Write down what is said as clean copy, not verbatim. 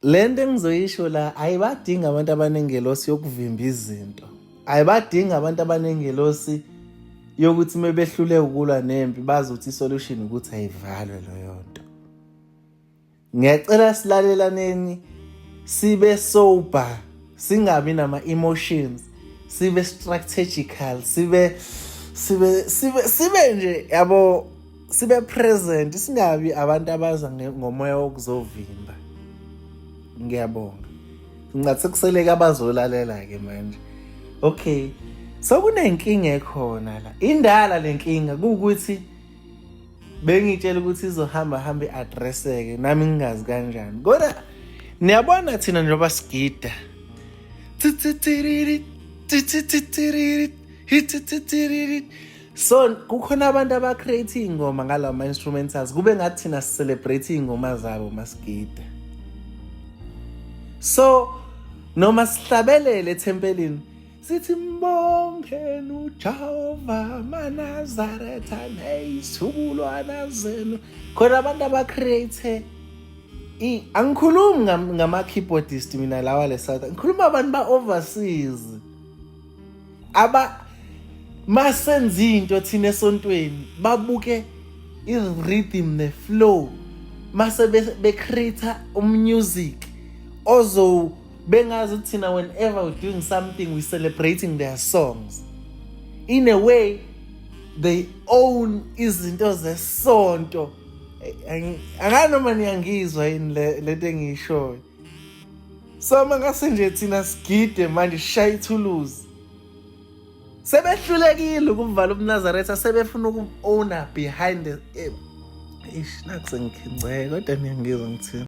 Le nto engizoyisho la ayibadingi abantu abanengelosi yokuvimba izinto. Ayibadingi abantu abanengelosi yokuthi uma behluleka ukulwa nempi bazi ukuthi isolution ukuthi ayivalwe leyo nto. Ngiyacela silalelaneni sibe sober, singabi nama-emotions, sibe strategical, sibe sibe sibe sibe nje yabo sibe present, singabi abantu abaza ngomoya wokuzovimba. Ngiyabonga. Ngingathi sekuseleke abazolalela ke manje. Okay. So kunenkinga ekhona la. Indala lenkinga kuwukuthi bengitshela ukuthi izohamba hambe i-addresseke nami ngingazi kanjani. Kodwa niyabona thina njengoba sigida. So kukhona abantu aba-create iy'ngoma ngalawo ma-instrumentals kube ngathi thina si-celebrate iy'ngoma zabo masigida. So noma sihlabelele ethempelini sithi mbongeni uJehova maNazaretha neyizukulwana zenu, khona abantu aba-create. Angikhulumi ngama-keyboardist mina lawa le South, ngikhuluma abantu ba-overseas aba masenza into thina esontweni babuke i-rhythm ne-flow mase be-create umusic ozo bengazi ukuthi thina whenever we're doing something we're celebrating their songs. In a way they own izinto zesonto. Angazi noma niyangizwa yini lento engiyishoyo. So mangase nje thina sigide manje sishaya ithuluzi, sebehlulekile ukuvala ubuNazaretha, sebefuna uku-owner behind the ish. Nakuse ngikhinceke kodwa niyangizwa ngithini.